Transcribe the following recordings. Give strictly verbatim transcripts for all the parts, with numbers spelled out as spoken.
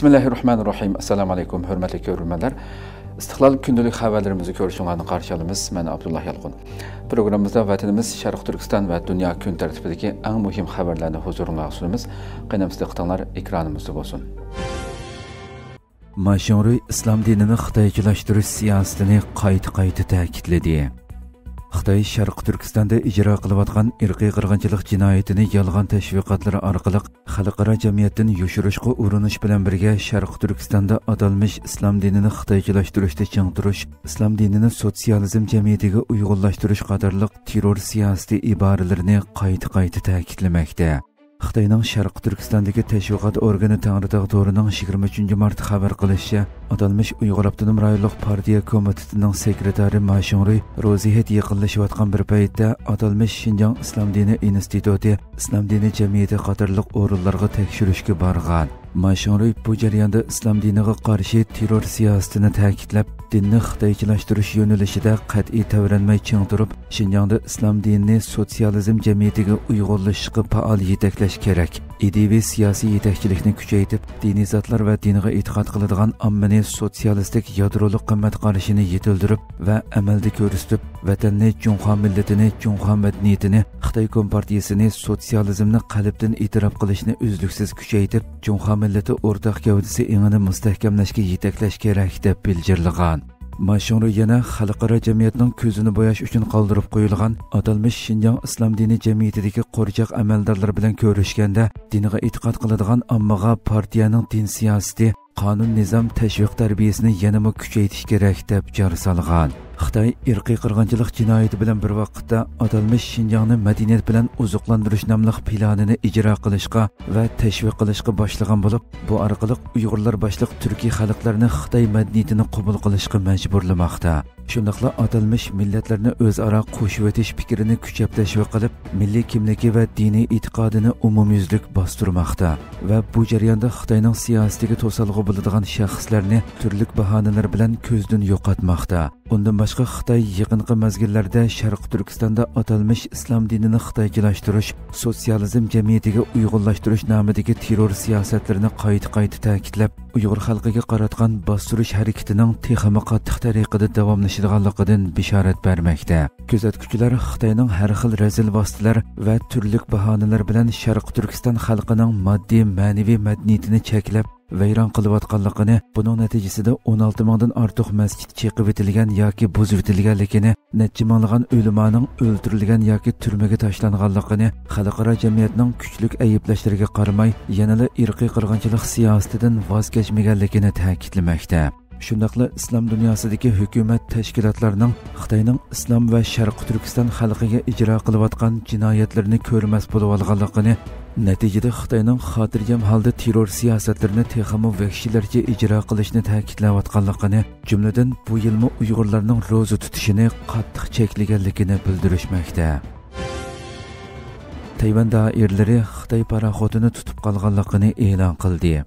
بىسمىللاھىررەھمانىررەھىم. ئەسسالامۇئەلەيكۇم، ھۆرمەتلىك كۆرۈرمەنلەر. ئىستىقلال كۈندىلىك خەۋەرلىرىمىزنى كۆرۈشۈڭلارنى قارشى ئالىمىز. مەن ئابدۇللا يالقۇن. پروگراممىمىزدا ۋەتىنىمىز، شەرقىي تۈركىستان ۋە دۇنيا كۈن تەرتىپىدىكى ئەڭ مۇھىم خەۋەرلەرنى ھۇزۇرۇڭلارغا سۇنىمىز. قېنى ئەمىسە دىققىتىڭلار ئېكرانىمىزدا بولسۇن. ما شۇڭرۇي ئىسلام دىنىنى خىتايچىلاشتۇرۇش سىياسىتىنى قايتا-قايتا تەكىتلىدى. خىتاي شەرقىي تۈركىستاندا ئىجرا قىلىۋاتقان ئىرقىي قىرغىنچىلىق جىنايىتىنى يالغان تەشۋىقاتلىرى ئارقىلىق خەلقئارا جەمئىيەتتىن يوشۇرۇشقا ئۇرۇنۇش بىلەن بىرگە، شەرقىي تۈركىستاندا ئاتالمىش ئىسلام دىنىنى خىتايچىلاشتۇرۇشتا چىڭ تۇرۇش، ئىسلام دىنىنى سوتسىيالىزم جەمئىيىتىگە ئۇيغۇنلاشتۇرۇش قاتارلىق تېررور سىياسىتى ئىبارىلىرىنى قايتا-قايتا تەكىتلىمەكتە. خىتاينىڭ شەرقىي تۈركىستاندىكى تەشۋىقات ئورگىنى تەڭرىتاغ تورىنىڭ يىگىرمە ئۈچىنچى مارت خەۋەر قىلىشىچە، ئاتالمىش ئۇيغۇر ئاپتونوم رايونلۇق پارتىيە كومىتېتىنىڭ سېكرېتارى ما شۇڭرۇي روزى ھېيت يېقىنلىشىۋاتقان بىر پەيتتە ئاتالمىش شىنجاڭ ئىسلام دىنى ئىنستىتۇتى، ئىسلام دىنى جەمئىيىتى قاتارلىق ئورۇنلارغا تەكشۈرۈشكە بارغان. ما شۇڭرۇي بۇ جەرياندا ئىسلام دىنىغا قارشى تېررور سىياسىتىنى تەكىتلەپ، دىننى خىتايچىلاشتۇرۇش يۆنىلىشىدە قەتئىي تەۋرەنمەي چىڭ تۇرۇپ، شىنجاڭدا ئىسلام دىنىنى سوتسىيالىزم جەمئىيىتىگە ئۇيغۇنلىشىشقا پائال يېتەكلەش كېرەك. ئىدىيىۋى سىياسىي يېتەكچىلىكنى كۈچەيتىپ، دىنىي زاتلار ۋە دىنغا ئېتىقاد قىلىدىغان ئاممىنى سوتسىيالىستىك يادرولۇق قىممەت قارىشىنى يېتىلدۈرۈپ ۋە ئەمەلدە كۆرسىتىپ، ۋەتەننى، جۇڭخۇا مىللىتىنى، جۇڭخۇا مەدەنىيىتىنى، خىتاي كومپارتىيىسىنى سوتسىيالىزمنى قەلبتىن ئېتىراپ قىلىشنى ئۈزلۈكسىز كۈچەيتىپ، جۇڭخۇا مىللىتى ئورتاق گەۋدىسى ئېڭىنى مۇستەھكەملەشكە يېتەكلەش كېرەك، دەپ بىلجىرلىغان. ما شۇڭرۇي يەنە خەلقئارا جەمئىيەتنىڭ كۆزىنى بوياش ئۈچۈن قالدۇرۇپ قويۇلغان ئاتالمىش شىنجاڭ ئىسلام دىنى جەمئىيىتىدىكى قورچاق ئەمەلدارلىرى بىلەن كۆرۈشكەندە، دىنغا ئېتىقاد قىلىدىغان ئاممىغا پارتىيەنىڭ دىن سىياسىتى، قانۇن نىزام تەشۋىق تەربىيىسىنى يەنىمۇ كۈچەيتىش كېرەك، دەپ جار سالغان. خىتاي ئىرقىي قىرغىنچىلىق جىنايىتى بىلەن بىر ۋاقىتتا ئاتالمىش شىنجاڭنى مەدەنىيەت بىلەن ئوزۇقلاندۇرۇش ناملىق پىلانىنى ئىجرا قىلىشقا ۋە تەشۋىق قىلىشقا باشلىغان بولۇپ، بۇ ئارقىلىق ئۇيغۇرلار باشلىق تۈركىي خەلقلەرنى خىتاي مەدەنىيىتىنى قوبۇل قىلىشقا مەجبۇرلىماقتا. شۇنداقلا ئاتالمىش مىللەتلەرنى ئۆزئارا قوشۇۋېتىش پىكرىنى كۈچەپ تەشۋىق قىلىپ، مىللىي كىملىكى ۋە دىنىي ئېتىقادىنى ئومۇميۈزلۈك باستۇرماقتا ۋە بۇ جەرياندا خىتاينىڭ سىياسىتىگە توسالغۇ بولىدىغان شەخسلەرنى تۈرلۈك باھانىلەر بىلەن كۆزدىن يوقاتماقتا. ئۇندىن باشقا، خىتاي يېقىنقى مەزگىللەردە شەرقىي تۈركىستاندا ئاتالمىش ئىسلام دىنىنى خىتايچىلاشتۇرۇش، سوتسىيالىزم جەمئىيىتىگە ئۇيغۇنلاشتۇرۇش نامىدىكى تېررور سىياسەتلىرىنى قايتا-قايتا تەكىتلەپ، ئۇيغۇر خەلقىگە قاراتقان باستۇرۇش ھەرىكىتىنىڭ تېخىمۇ قاتتىق تەرىقىدە داۋاملىشىدىغانلىقىدىن بېشارەت بەرمەكتە. كۆزەتكۈچىلەر خىتاينىڭ ھەر خىل رەزىل ۋاسىتىلەر ۋە تۈرلۈك باھانىلەر بىلەن شەرقىي تۈركىستان خەلقىنىڭ ماددىي، مەنىۋى مەدەنىيىتىنى چەكلەپ، ۋەيران قىلىۋاتقانلىقىنى، بۇنىڭ نەتىجىسىدە ئون ئالتە مىڭدىن ئارتۇق مەسچىت چېقىۋېتىلگەن ياكى بۇزۇۋېتىلگەنلىكىنى، نەچچە مىڭلىغان ئۆلىمانىڭ ئۆلتۈرۈلگەن ياكى تۈرمىگە تاشلانغانلىقىنى، خەلقئارا جەمئىيەتنىڭ كۈچلۈك ئەيىبلەشلىرىگە قارىماي، يەنىلا ئىرقىي قىرغىنچىلىق سىياسىتىدىن ۋاز كەچمىگەنلىكىنى تەكىتلىمەكتە. شۇنداقلا ئىسلام دۇنياسىدىكى ھۆكۈمەت تەشكىلاتلارنىڭ خىتاينىڭ ئىسلام ۋە شەرقىي تۈركىستان خەلقىگە ئىجرا قىلىۋاتقان جىنايەتلىرىنى كۆرمەس بولۇۋالغانلىقىنى، نەتىجىدە خىتاينىڭ خاتىرجەم ھالدا تېررور سىياسەتلىرىنى تېخىمۇ ۋەھشىيلەرچە ئىجرا قىلىشنى تەكىتلەۋاتقانلىقىنى، جۈملىدىن بۇ يىلمۇ ئۇيغۇرلارنىڭ روزا تۇتۇشىنى قاتتىق چەكلىگەنلىكىنى بىلدۈرۈشمەكتە. تەيۋەن دائىرىلىرى خىتاي پاراخوتىنى تۇتۇپ قالغانلىقىنى ئېلان قىلدى.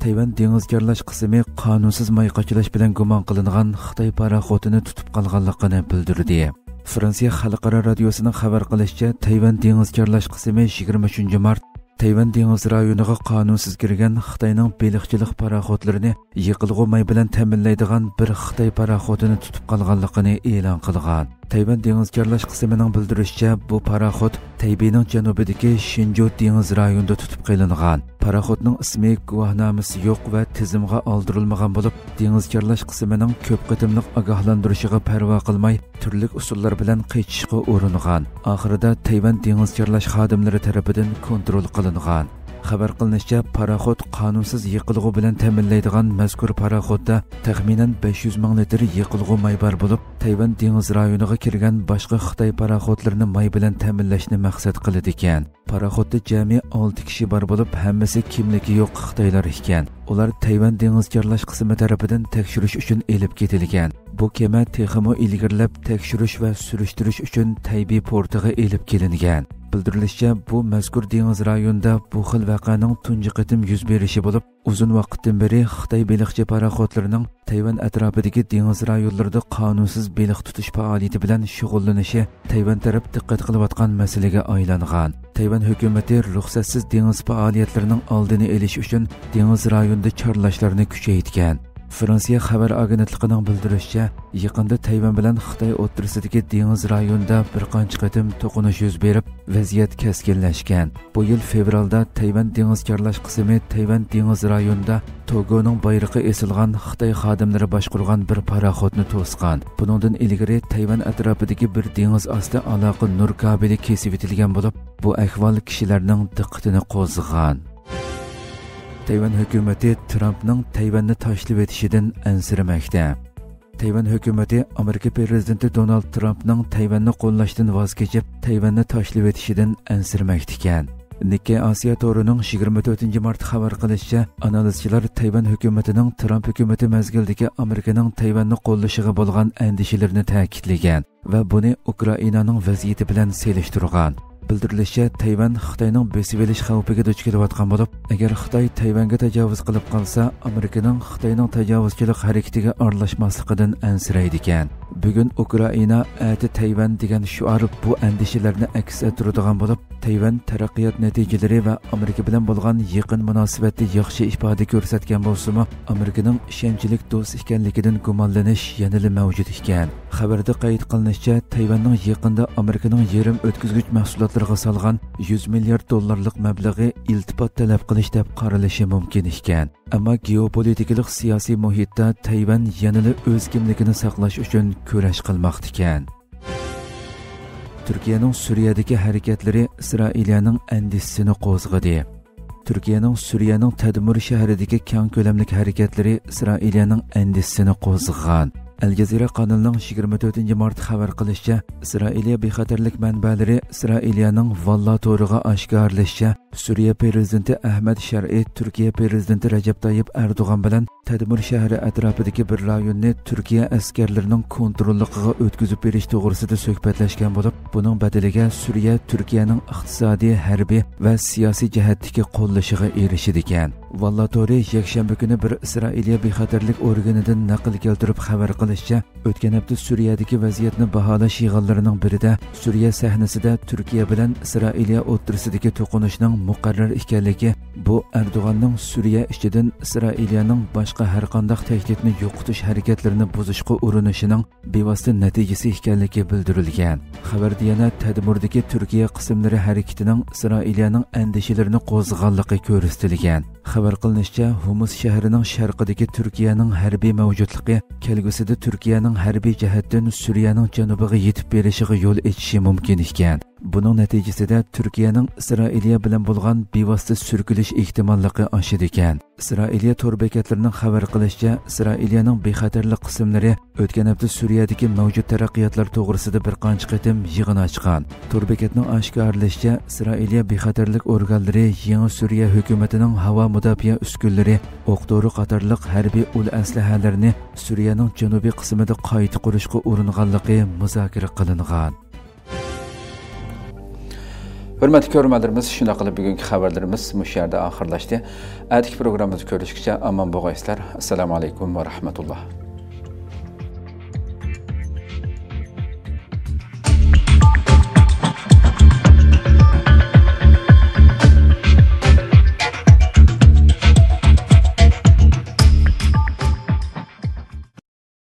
تەيۋەن دېڭىز چارلاش قىسىمى قانۇنسىز ماي قاچىلاش بىلەن گۇمان قىلىنغان خىتاي پاراخوتىنى تۇتۇپ قالغانلىقىنى بىلدۈردى. فرانسىيە خەلقئارا رادىيوسىنىڭ خەۋەر قىلىشىچە، تەيۋەن دېڭىز چارلاش قىسىمى يىگىرمە ئۈچىنچى مارت تەيۋەن دېڭىز رايونىغا قانۇنسىز كىرگەن خىتاينىڭ بېلىقچىلىق پاراخوتلىرىنى يېقىلغۇ ماي بىلەن تەمىنلەيدىغان بىر خىتاي پاراخوتىنى تۇتۇپ قالغانلىقىنى ئېلان قىلغان. تەيۋەن دېڭىز چارلاش قىسىمىنىڭ بىلدۈرۈشىچە، بۇ پاراخوت تەيبېينىڭ جەنۇبىدىكى شىنجۇ دېڭىز رايونىدا تۇتۇپ قېلىنغان. پاراخوتنىڭ ئىسمى، گۇۋاھنامىسى يوق ۋە تىزىمغا ئالدۇرۇلمىغان بولۇپ، دېڭىز چارلاش قىسىمىنىڭ كۆپ قېتىملىق ئاگاھلاندۇرۇشىغا پەرۋا قىلماي، تۈرلۈك ئۇسۇللار بىلەن قېچىشقا ئۇرۇنغان. ئاخىرىدا تەيۋەن دېڭىز چارلاش خادىملىرى تەرىپىدىن كونترول قىلىنغان. خەۋەر قىلىنىشىچە، پاراخوت قانۇنسىز يېقىلغۇ بىلەن تەمىنلەيدىغان مەزكۇر پاراخوتتا تەخمىنەن بەش يۈز مىڭ لىتىر يېقىلغۇ ماي بار بولۇپ، تەيۋەن دېڭىز رايونىغا كىرگەن باشقا خىتاي پاراخوتلىرىنى ماي بىلەن تەمىنلەشنى مەقسەت قىلىدىكەن. پاراخوتتا جەمئىي ئالتە كىشى بار بولۇپ، ھەممىسى كىملىكى يوق خىتايلار ئىكەن. ئۇلار تەيۋەن دېڭىز چارلاش قىسمى تەرىپىدىن تەكشۈرۈش ئۈچۈن ئېلىپ كېتىلگەن. بۇ كېمە تېخىمۇ ئىلگىرىلەپ تەكشۈرۈش ۋە سۈرۈشتۈرۈش ئۈچۈن تەيبېي پورتىغا ئېلىپ كېلىنگەن. بىلدۈرۈلۈشىچە، بۇ مەزكۇر دېڭىز رايونىدا بۇ خىل ۋەقەنىڭ تۇنجى قېتىم يۈز بېرىشى بولۇپ، ئۇزۇن ۋاقىتتىن بېرى خىتاي بېلىقچى پاراخوتلىرىنىڭ تەيۋەن ئەتراپىدىكى دېڭىز رايونلىرىدا قانۇنسىز بېلىق تۇتۇش پائالىيىتى بىلەن شۇغۇللىنىشى تەيۋەن تەرەپ دىققەت قىلىۋاتقان مەسىلىگە ئايلانغان. تەيۋەن ھۆكۈمىتى رۇخسەتسىز دېڭىز پائالىيەتلىرىنىڭ ئالدىنى ئېلىش ئۈچۈن دېڭىز رايونىدا چارلاشلارنى كۈچەيتكەن. فرانسىيە خەۋەر ئاگېنتلىقىنىڭ بىلدۈرۈشىچە، يېقىندا تەيۋەن بىلەن خىتاي ئوتتۇرىسىدىكى دېڭىز رايونىدا بىر قانچە قېتىم توقۇنۇش يۈز بېرىپ، ۋەزىيەت كەسكىنلەشكەن. بۇ يىل فېۋرالدا تەيۋەن دېڭىز چارلاش قىسىمى تەيۋەن دېڭىز رايونىدا توگونىڭ بايرىقى ئېسىلغان خىتاي خادىملىرى باشقۇرغان بىر پاراخوتنى توسقان. بۇنىڭدىن ئىلگىرى تەيۋەن ئەتراپىدىكى بىر دېڭىز ئاستى ئالاقە نۇر كابېلى كېسىۋېتىلگەن بولۇپ، بۇ ئەھۋال كىشىلەرنىڭ دىققىتىنى قوزغىغان. تەيۋەن ھۆكۈمىتى ترامپنىڭ تەيۋەننى تاشلىۋېتىشىدىن ئەنسىرىمەكتە. تەيۋەن ھۆكۈمىتى ئامېرىكا پىرېزىدېنتى دونالد ترامپنىڭ تەيۋەننى قوللاشتىن ۋاز كېچىپ، تەيۋەننى تاشلىۋېتىشىدىن ئەنسىرىمەكتىكەن. نىككەي ئاسىيا تورىنىڭ يىگىرمە تۆتىنچى مارت خەۋەر قىلىشىچە، ئانالىزچىلار تەيۋەن ھۆكۈمىتىنىڭ ترامپ ھۆكۈمىتى مەزگىلىدىكى ئامېرىكىنىڭ تەيۋەننى قوللىشىغا بولغان ئەندىشىلىرىنى تەكىتلىگەن ۋە بۇنى ئۇكرائىنانىڭ ۋەزىيىتى بىلەن سېلىشتۇرغان. بىلدۈرۈلۈشىچە، تەيۋەن خىتاينىڭ بېسىۋېلىش خەۋپىگە دۇچ كېلىۋاتقان بولۇپ، ئەگەر خىتاي تەيۋەنگە تاجاۋۇز قىلىپ قالسا، ئامېرىكىنىڭ خىتاينىڭ تاجاۋۇزچىلىق ھەرىكىتىگە ئارىلاشماسلىقىدىن ئەنسىرەيدىكەن. بۈگۈن ئۇكرائىنا، ئەتە تەيۋەن دېگەن شوئار بۇ ئەندىشىلەرنى ئەكس ئەتتۈرىدىغان بولۇپ، تەيۋەن تەرەققىيات نەتىجىلىرى ۋە ئامېرىكا بىلەن بولغان يېقىن مۇناسىۋەتتە ياخشى ئىپادە كۆرسەتكەن بولسىمۇ، ئامېرىكىنىڭ ئىشەنچلىك دوست ئىكەنلىكىدىن گۇمانلىنىش يەنىلا مەۋجۇت ئىكەن. خەۋەردە قايت قىلىنىشىچە، تەيۋەننىڭ يېقىندا ئامېرىكىنىڭ يېرىم ئۆتكۈزگۈچ مەھسۇلاتلىرىغا سالغان يۈز مىليارد دوللارلىق مەبلىغى ئىلتىپات تەلەپ قىلىش دەپ قارىلىشى مۇمكىن ئىكەن. ئەمما گېئوپولىتىكىلىق سىياسىي مۇھىتتا تەيۋەن يەنىلا ئۆز كىملىكىنى ساقلاش ئۈچۈن كۈرەش قىلماقتىكەن. تۈركىيەنىڭ سۈرىيەدىكى ھەرىكەتلىرى ئىسرائىلىيەنىڭ ئەندىشىسىنى قوزغىدى. تۈركىيەنىڭ سۈرىيەنىڭ تەدمۇر شەھىرىدىكى كەڭ كۆلەملىك ھەرىكەتلىرى ئىسرائىلىيەنىڭ ئەندىشىسىنى قوزغىغان. ئەل جەزىرە قانىلىنىڭ يىگىرمە تۆتىنچى مارت خەۋەر قىلىشىچە، ئىسرائىلىيە بىخەتەرلىك مەنبەلىرى ئىسرائىلىيەنىڭ ۋاللا تورىغا ئاشكارىلىشىچە، سۈرىيە پىرېزىدېنتى ئەھمەد شەرئى تۈركىيە پىرېزىدېنتى رەجەپ تايىپ ئەردوغان بىلەن تەدمۇر شەھىرى ئەتراپىدىكى بىر رايوننى تۈركىيە ئەسكەرلىرىنىڭ كونتروللۇقىغا ئۆتكۈزۈپ بېرىش توغرىسىدا سۆھبەتلەشكەن بولۇپ، بۇنىڭ بەدىلىگە سۈرىيە تۈركىيەنىڭ ئىقتىسادىي، ھەربىي ۋە سىياسىي جەھەتتىكى قوللىشىغا ئېرىشىدىكەن. ۋاللا تورى يەكشەنبە كۈنى بىر ئىسرائىلىيە بىخەتەرلىك ئورگىنىدىن نەقىل كەلتۈرۈپ خەۋەر قىلىشىچە، ئۆتكەن ھەپتە سۈرىيەدىكى ۋەزىيەتنى باھالاش يىغىنلىرىنىڭ بىرىدە سۈرىيە سەھنىسىدە تۈركىيە بىلەن ئىسرائىلىيە ئوتتۇرىسىدىكى توقۇنۇشنىڭ مۇقەررەر ئىكەنلىكى، بۇ ئەردوغاننىڭ سۈرىيە ئىچىدىن ئىسرائىلىيەنىڭ باشقا ھەرقانداق تەھدىتنى يوقىتىش ھەرىكەتلىرىنى بۇزۇشقا ئۇرۇنۇشىنىڭ بىۋاسىتە نەتىجىسى ئىكەنلىكى بىلدۈرۈلگەن. خەۋەردە يەنە تەدمۇردىكى تۈركىيە قىسىملىرى ھەرىكىتىنىڭ ئىسرائىلىيەنىڭ ئەندىشىلىرىنى قوزغىغانلىقى كۆرسىتىلگەن. خەۋەر قىلىنىشىچە، ھۇمۇس شەھىرىنىڭ شەرقىدىكى تۈركىيەنىڭ ھەربىي مەۋجۇتلۇقى كەلگۈسىدە تۈركىيەنىڭ ھەربىي جەھەتتىن سۈرىيەنىڭ جەنۇبىغا يېتىپ بېرىشىغا يول ئېچىشى مۇمكىن ئىكەن. بۇنىڭ نەتىجىسىدە تۈركىيەنىڭ ئىسرائىلىيە بىلەن بولغان بىۋاسىتە سۈركىلىش ئېھتىماللىقى ئاشىدىكەن. ئىسرائىلىيە تور بېكەتلىرىنىڭ خەۋەر قىلىشىچە، ئىسرائىلىيەنىڭ بىخەتەرلىك قىسىملىرى ئۆتكەن ھەپتە سۈرىيەدىكى مەۋجۇت تەرەققىياتلار توغرىسىدا بىر قانچە قېتىم يىغىن ئاچقان. تور بېكەتنىڭ ئاشكارىلىشىچە، ئىسرائىلىيە بىخەتەرلىك ئورگانلىرى يېڭى سۈرىيە ھۆكۈمىتىنىڭ ھاۋا مۇداپىئە ئۈسكۈنىلىرى، ئوق دورا قاتارلىق ھەربىي ئۇل ئەسلىھەلىرىنى سۈرىيەنىڭ جەنۇبىي قىسمىدا قايتا قۇرۇشقا ئۇرۇنغانلىقى مۇزاكىرە قىلىنغان. ھۆرمەتلىك كۆرۈرمەنلىرىمىز، شۇنداق قىلىپ بۈگۈنكى خەۋەرلىرىمىز مۇشۇ يەردە ئاخىرلاشتى. ئەتىكى پروگراممىمىزدا كۆرۈشكىچە ئامان بولغايسىلەر. ئەسسالامۇ ئەلەيكۇم ۋە رەھمەتۇللا.